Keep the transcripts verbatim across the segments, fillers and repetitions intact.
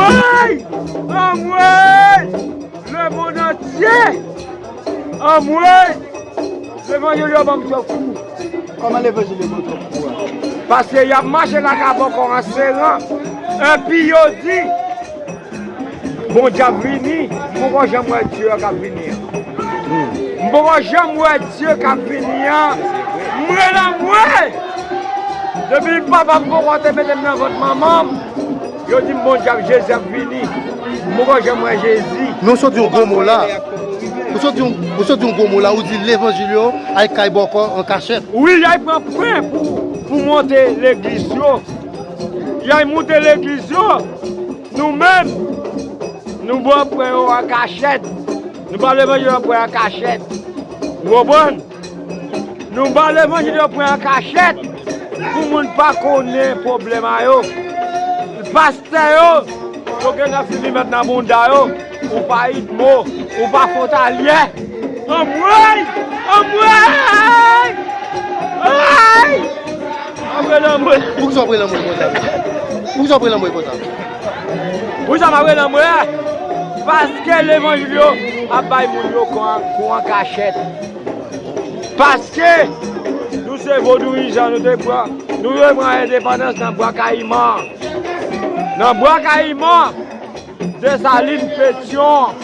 Anmwey! Anmwey! Lemonn antye! Anmwey! Levanjil yo ban m twòp kou. Kòman levanjil yo ban w twòp kou a? Paske y ap mache lakay bòkò an seran. Epi yo di, Bondye ap vini. M poko janm wè Dye k ap vini an. M poko janm wè Dye k ap vini an. M rele anmwey! Depi papa m poko te mete m nan vant manman m, yo di m Bondye ap, Jezi ap vini. M poko janm wè Jezi. Men w sot di yon gwo mo la. Ou sot di yon, ou sot di yon gwo mo la, ou di levanjil yo al kay bòkò an kachèt. Wi, y al pran pwen pou, pou monte legliz yo. Y al monte legliz yo. Nou menm, nou ba pwen yo an kachèt. Nou ba levanjil yo pwen an kachèt. Ou konprann? Nou ba levanjil yo pwen an kachèt pou moun pa konnen pwoblèm a yo. Pastè yo, yo gen nan figi mèt nan bounda yo. Ou pa idmo, ou pa fwontalyè. Anmwey! Anmwey! Ay! Anmwey, anmwey! Poukisa w ap rele anmwey konsa? Poukisa w ap rele anmwey konsa? Poukisa m ap rele anmwey? Paske levanjil yo ap bay moun yo kou an, kou an kachèt. Paske nou se vodouizan, nou te pran, nou te pran endepandans nan Bwa Kayiman. Nan Bwa Kayiman, Desalin, Petyon.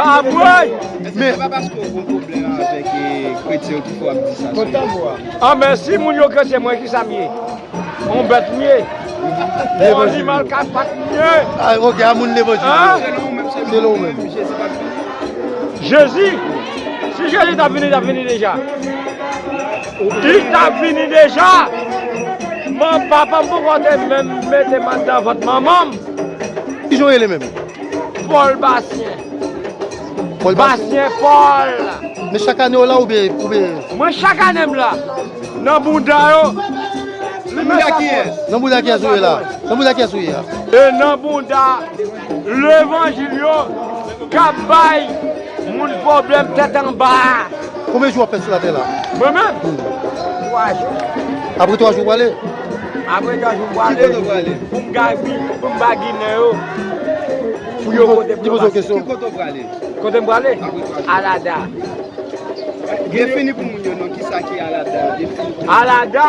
Anmwey! Èske se pa paske w gen pwoblèm avèk, eh, kretyen yo ki fè w ap di sa sou yo? Anben, si moun yo kretyen, mwen, kisa m ye? On bèt m ye? On animal kat pat m ye? Ah, ok, a moun levanjil. An? Selon ou menm, selon ou menm, Jezi p ap vini? Jezi? Si Jezi t ap vini, li t ap vini deja. Li t ap vini deja. Mwen, papa m poko te menm mete m anndan vant manman m. Kijan w rele menm? Pòl Basyen. Pòl Basyen? Basyen Pòl. Men chak ane w la oubyen, oubyen? Mwen chak ane m la. Nan bounda yo. Nan bounda kiyès? Nan bounda kiyès ou ye la? Nan bounda kiyès ou ye a? E nan bounda levanjil yo k ap bay moun pwoblèm tèt anba a. Konbyen jou w ap fè sou latè la? Mwen menm? Hmm. Twa jou. Apre twa jou w prale? Apre twa jou m prale. Ki kote w prale? Pou m gabi, pou m ba Ginen yo. Pou yo poze, poze w kesyon. Ki kote w prale? Kote m prale? Apre twa jou. Alada. Defini pou moun yo non, kisa ki Alada? Defini pou moun. Alada,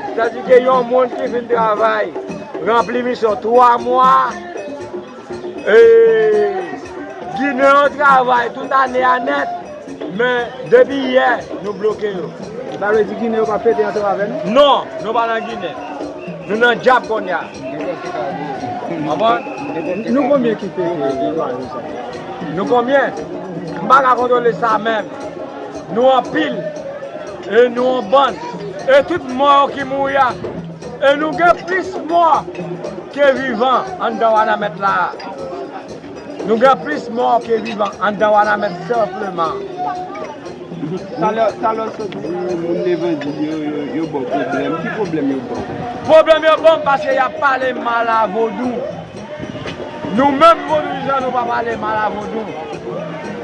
sètadi ke yon moun ki vin travay, ranpli misyon twa mwa, e, Ginen yo travay tout ane a nèt, men depi yè, nou bloke yo. Sa vle di Ginen yo p ap fete ansanm avè nou? Non, nou pa nan Ginen. Nou nan dyab kounye a. Konprann? Nou konbyen ki fete nan jou sa? Nou konbyen? M pa ka kontwole sa menm. Nou anpil. E nou yon bann. E tout mò yo ki mouri a. E nou gen plis mò ke vivan anndan Wanament la a. Nou gen plis mò ke vivan anndan Wanament senpleman. Talè, talè w sot di moun levanjil yo, yo, yo ba w pwoblèm. Ki pwoblèm yo ba w? Pwoblèm yo ban m paske y ap pale mal a vodou. Nou menm vodouyizan nou pa pale mal a vodou.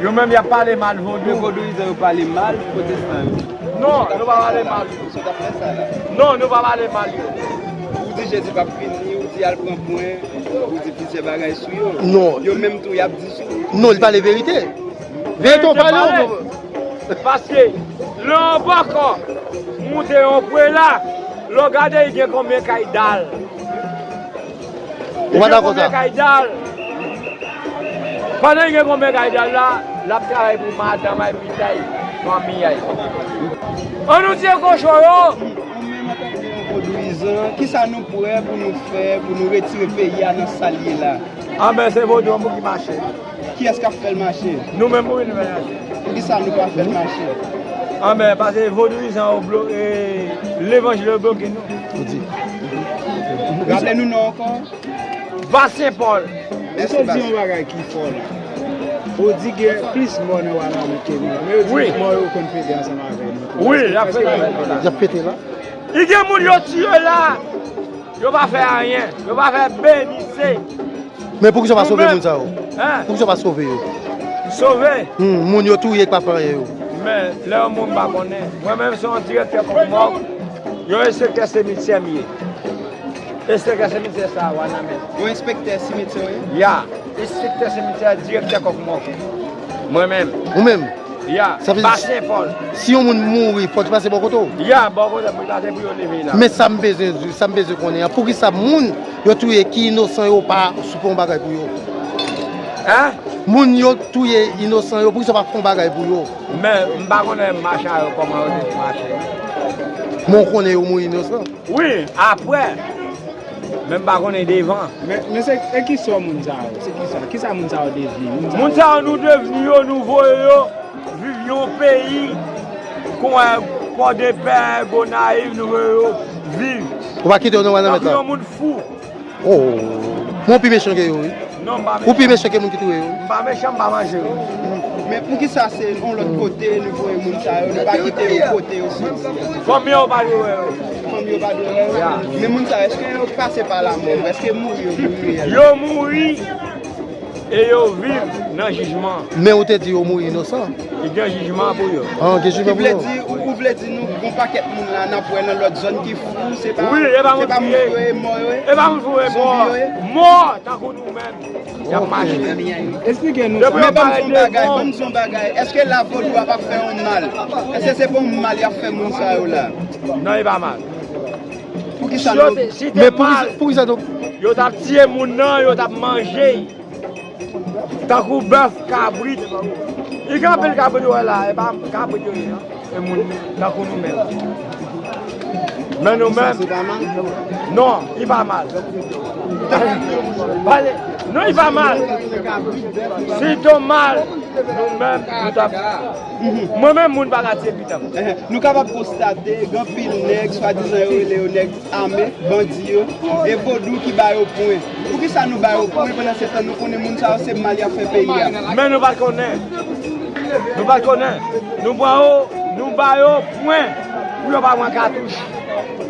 Yo menm y ap pale mal Men vodou. Vodouyizan yo pale mal pwotestan yo. Non, nou pa pale mal. Sot ap fè sa la. Non, nou pa pale mal yo. Ou di Jezi p ap vini, ou di al pran pwen, ou di plizyè bagay sou yo. Non. Yo menm tou y ap di sou ou. Non, li pale verite. Verite w pale w. Paske lè yon bòkò moute yon pwen la, lè w gade li gen konbyen kay dal. Ou pa dakò sa? Kay dal. Pandan li gen konbyen kay dal la, l ap travay pou madanm ay, pitit ay, fanmi ay. Ann nou tiye kochon yo. Ou menm antanke yon vodouyizan, kisa nou prè pou nou fè pou nou retire peyi a nan sa l ye la? Anben se vodou an pou ki mache. Kiyès k ap fè l mache? Nou menm pou nou fè mache. Poukisa nou pa fè l mache? Anben paske vodouyizan yo blo e levanjil yo bloke nou. Ou di. Raple nou non ankò. Basen Pòl. Misye di yon bagay ki fò la. Ou di gen plis mò nan Wanament ke nou. Men yo di Wi. Mò yo konn fete ansanm avè nou. Wi, y ap fete avè nou la. Y ap fete la. Li gen moun yo tiye la. Yo pa fè anyen. Yo pa fè benise. Men poukisa w pa sove moun sa yo? Hein? Poukisa w pa sove yo? Sove. Hmm, moun yo touye k pa fè anyen yo. Men lè yon moun pa konnen. Mwen menm se yon direktè kòk mòg. Yon enspektè semityè m ye. Enspektè semityè sa a, Wanament. Yon enspektè simityè w ye? Ya. Enspektè semityè, direktè kòk mòg. Mwen menm. Ou menm? Ya. Sa vle Basen Pòl. Si yon moun mouri, fòk li pase bò kote w. Ya, bò kote m pase pou yo leve la. Men sa m bezwen, sa m bezwen konnen an, poukisa moun yo touye ki inosan yo pa sou fè yon bagay pou yo? Hein? Moun yo touye inosan yo, poukisa yo pa fè yon bagay pou yo? Men m pa konnen mache a yo kòman yo te mache. Men w konnen yo mouri inosan. Wi, apre. Men m pa konnen devan. Men, men se e kisa moun sa yo? Se kisa? Kisa moun sa yo devni? Moun sa yo nou devni yo, nou voye yo viv yon peyi. Kon wè Pòdepè, Gonayiv, nou voye yo viv. Ou pa kite yo nan Wanament Tankou la. Yon moun fou. Oh. Mwen pi mechan ke yo, wi. Non, m pa Ou pi mechan. Mechan ke moun ki touye yo. M pa mechan, m pa manje yo. Men poukisa se yon lòt kote nou voye moun sa yo, nou pa kite yo kote yo soti? Fanmi yo pa dwe wè yo. Fanmi yo pa dwe wè yo. Men moun sa yo, èske yo pase pa lamò? Èske mouri yo mouri reyèlman? Yo mouri e yo viv nan jijman. Men ou te di yo mouri inosan. Li gen jijman pou yo. An, gen Ki jijman pou vle yo. di, ou, ou vle di nou gon pakèt moun la n ap wè nan lòt zòn ki fou, se pa, Wi, e pa se moun pa moun fou ye. Yo ye, mò yo ye? E pa moun fou ye, mò. Zonbi yo ye? Mò, tankou nou menm. Y ap mache. Men ban m di yon bagay, ban m di yon bagay. Èske la vodou a p ap fè yon mal? Èske se pa yon mal y ap fè moun sa yo la? Non, e pa mal. Poukisa Yo nou te, si te Men poukisa, mal, poukisa nou yo t ap tiye moun nan, yo t ap manje. Tankou bèf, kabrit. Li gen anpil kabrit yo wè la, e pa kabrit yo ye, non. E moun tankou nou menm. Men nou menm. Non, li pa mal. Pale. Non, li pa mal. Si l te mal, nou menm, nou t ap. Mwen menm, moun pa ka tiye pitit mwen. Nou kapab konstate gen anpil nèg, swadizan yo rele yo nèg ame, bandi yo, e vodou ki ba yo pwen. Poukisa nou ba yo pwen pandan se tan nou konnen moun sa yo se mal y ap fè peyi a? Men nou pa t konnen. Nou pa t konnen. Nou ba yo, nou ba yo pwen pou yo pa pran katouch.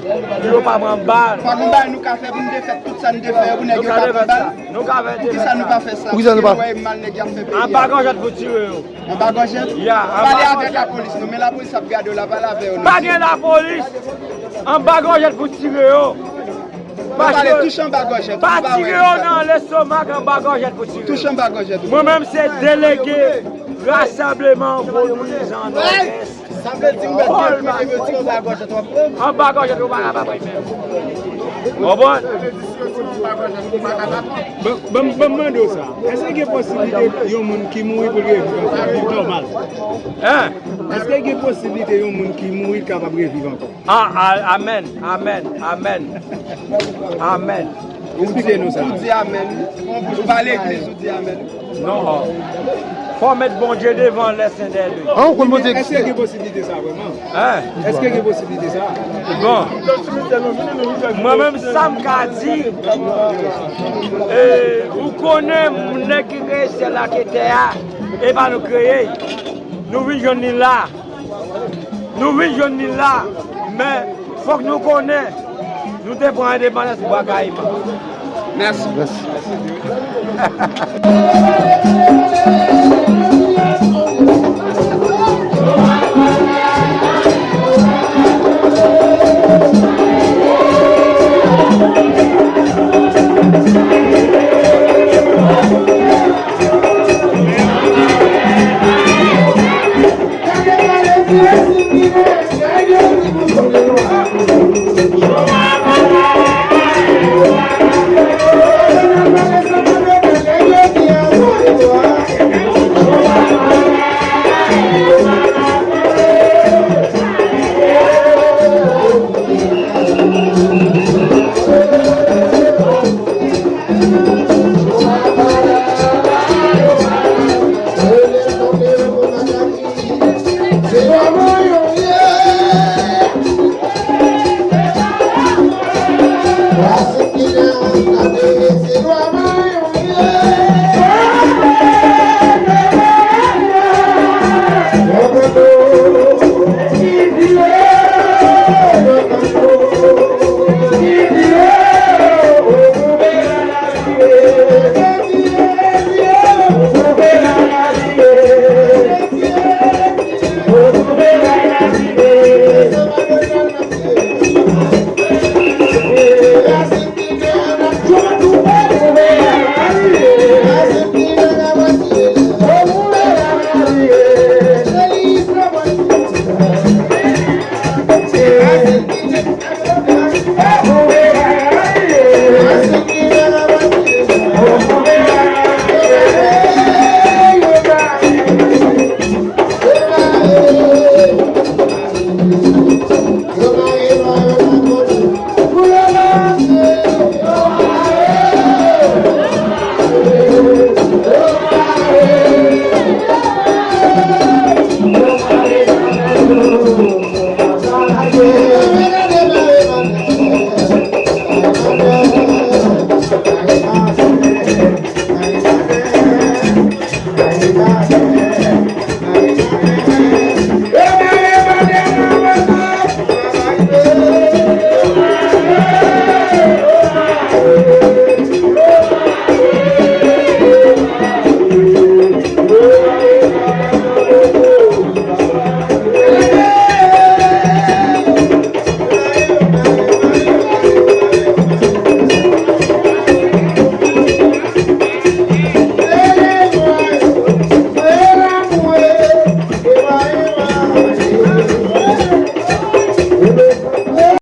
Pou yo pa pran bal. Pa gon bagay nou ka fè pou nou defèt tout sa nou te fè yo pou nèg yo pa pran bal? Nou ka fè Poukisa nou pa fè sa? Poukisa nou pa- Paske nou wè e mal nèg y ap fè peyi a. Anba gòjèt pou tire yo. Anba gòjèt? Ya, anba Pale gòjèt. Avèk lapolis non, men lapolis ap gade w la, pale avè yo non. Pa gen lapolis. Anba gòjèt pou tire yo. Ou pale touche anba gòjèt. Pa tire yo nan lestomak, anba gòjèt pou tire. Touche anba gòjèt. Mwen menm se delege rasanbleman vodouyizan Nòdès. Sa vle di ou mèt gen pye de meti anba gòjèt w ap pran? Anba gòjèt ou pa kapab pran menm. Konprann? Ban ban m mande w sa. Èske gen posiblite yon moun ki mouri pou l reviv ankò? Viv nòmal. Hein? Èske gen posiblite yon moun ki mouri kapab reviv ankò? Ah, ah, amèn, amèn, amèn. Amèn. Eksplike nou sa. Ou di amèn. Ou pa legliz ou di amèn. Non. Fò w met Bondye devan lè sen dè dwe. An, ou konn Bondye egziste. Èske gen posiblite sa vrèman? Hein? Èske gen posiblite sa? Bon. Mwen menm, sa m ka di, e, ou konnen nèg ki kreye syèl la ak tè a, e pa nou kreye. Nou vin jwenn li la. Nou vin jwenn li la, men fòk nou konnen, nou te pran endepandans Bwa Kayiman. Mèsi. Mèsi.